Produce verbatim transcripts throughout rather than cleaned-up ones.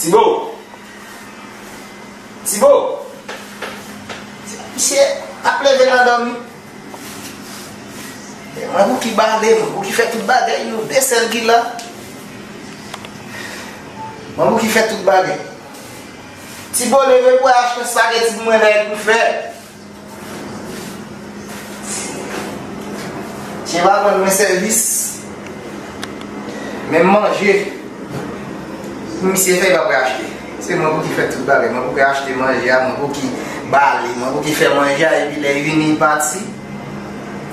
Tibo! Tibo! Misye ap leve nan dòmi. E mwen pou ki bale, mwen pou ki fè tout bagay, nou de sèl ki la. Mwen pou ki fè tout bagay. Tibo, leve pou al achte spageti pou mwen, nèg, pou fè. Che pa rann mwen sèvis. Men manje. Misye fè, li pa pou achte. Se mwen pou ki fè tout bagay. Mwen pou ki achte manje a, mwen pou ki bale, mwen pou ki fè manje a, epi lè li vini, li pati.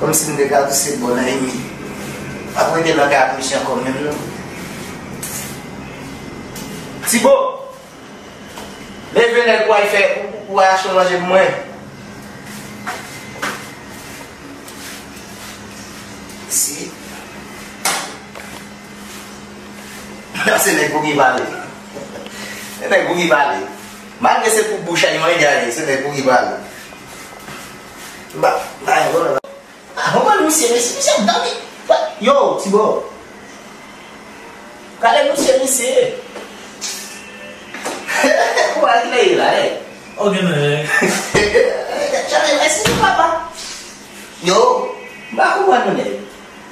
Kòmsi m te ka touse bò nan imi. M ap rete nan kay ak misye ankò menm non. Tibo! Leve nèg, ou al fè, ou, ou al achte manje pou mwen. Si. Nan se nèg pou ki pale. Se nèg pou ki pale. Malgre se pou bouch a li manje a ye, se nèg pou ki pale. Ba, ba, ba. Ah, ou konn misye, mesye, misye ap dòmi. Yo, Tibo. Gade misye, misye. Ou a kleye la, eh. Ok, non, eh. Chale, mèsi, papa. Yo, m pa konprann nou, nèg.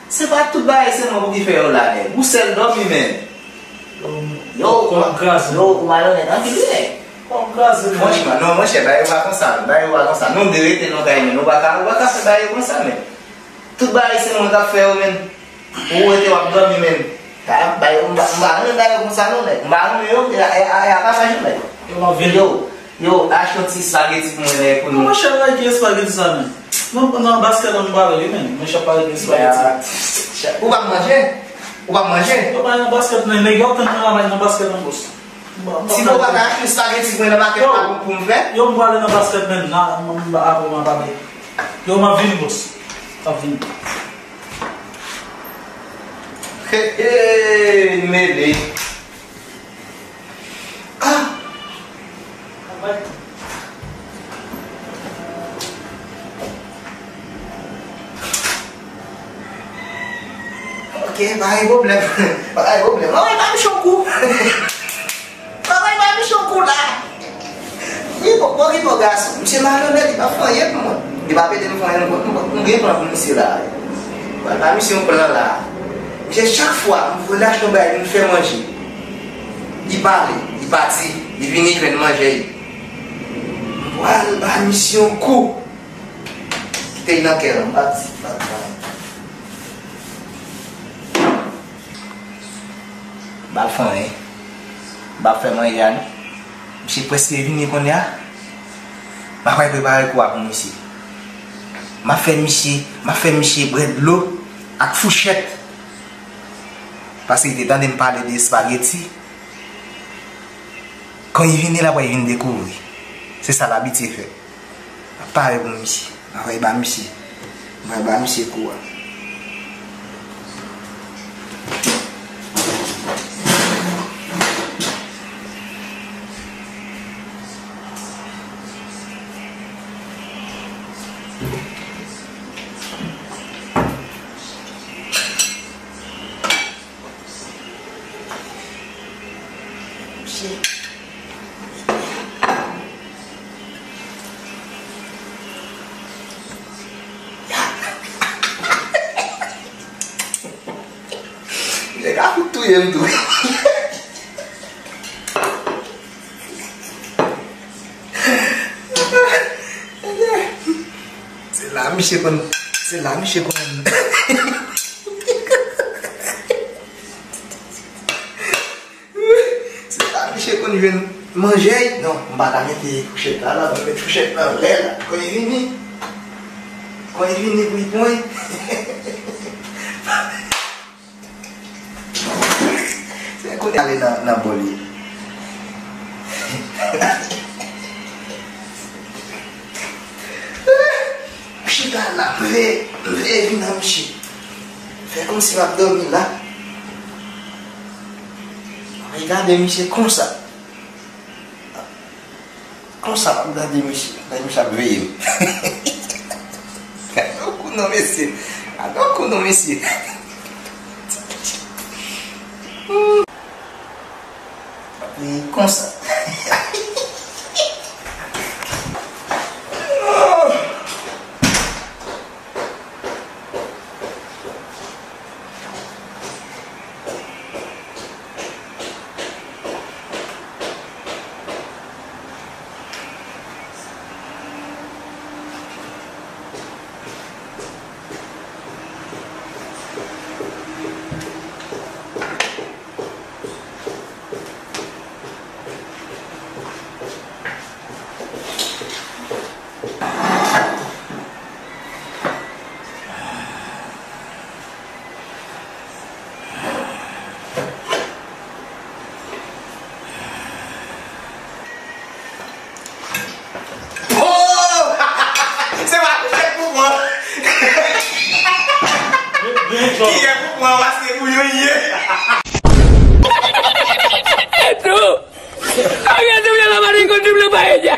Se pa tout bagay, se mwen pou ki fè yo la, nèg. Ou sèl dòmi, men. Yo, kò ap kraze. Yo, ou malonèt anpil, wi, nèg. Kò ap kraze, men. Franchman, non, monchè, bagay yo pa konsa, men. Bagay yo pa konsa. Nou de rete nan kay, men. Nou pa ka, nou pa ka fè bagay yo konsa, men. Tout bagay se mwen k ap fè yo, men. Ou rete w ap dòmi, men. Sa ap bay, m pa, m pa renmen bagay yo konsa, non, nèg. M pa renmen yo, e, e, e, e avantaj yo, nèg. Yo, m ap vini. Yo, yo, achte yon ti spageti pou mwen, nèg, pou nou. Monchè, nèg, ki spageti sa, men? Nan, nan baskèt an m pale, wi, men. Monchè, pale de spageti. Ya. Ou pa manje? Ou pa manje? Yo pa nan baskèt, men nèg yo tann nan la, nan baskèt an bòs. Bon, bon, Tibo pa ka achte spageti mwen nan makèt la pou, pou m fè? Yo, m prale nan baskèt menm, nan, m, m, apre m ap pale. Yo, m ap vini, bòs. M ap vini. Hey, hey, mele. Ah! Ok, pa gen pwoblèm. Pa gen pwoblèm. Anvoye ba misye yon kou. Anvoye ba misye yon kou la. Li bon, bon, li bon gason. Misye malonèt, li pa fè anyen pou mwen. Li pa pede m fè anyen, m, m, m gen plan pou misye la. Ba, ba misye yon plan la. Misye chak fwa, m vle achte yon bagay, m fè manje. Li pale, li pati, li vini jwenn manje. M pral ba misye yon kou. Kite l nan kè l, m pa di, m pa di anyen. M pa fè anyen. M pa fè manje a non. Misye prèske vini kounye a. M ap al prepare kou a pou misye. M ap fè misye, m ap fè misye bwè dlo ak fouchèt. Paske li te tande m pale de espageti. Kan li vini, l ap wè, li vin dekouvri. Se sa l abitye fè. Pare pou misye. Anvoye ba misye. Anvoye ba misye kou a. Misye. Misye ka fout touye m tou. Se la misye konn, se la misye konn. Se la misye konn jwenn manje. Non, m pa ka mete fouchèt la la, m met fouchèt nan lè la. Kan li vini, kan li vini pou li pran. Se kote ale nan, nan bò li. M chita la, m veye, m veye vin nan misye. Fè kòmsi m ap dòmi la. Mwen gade misye konsa. Konsa, m ap gade misye. Gade misye ap veye m. Gade yon kou non, mesye. Gade yon kou non, mesye. Konsa. Oh! Se pa kiyè pou pran. Kiyè pou pran, paske bouyon ye. Tou. Oye, tou, ya la mari con triple paella.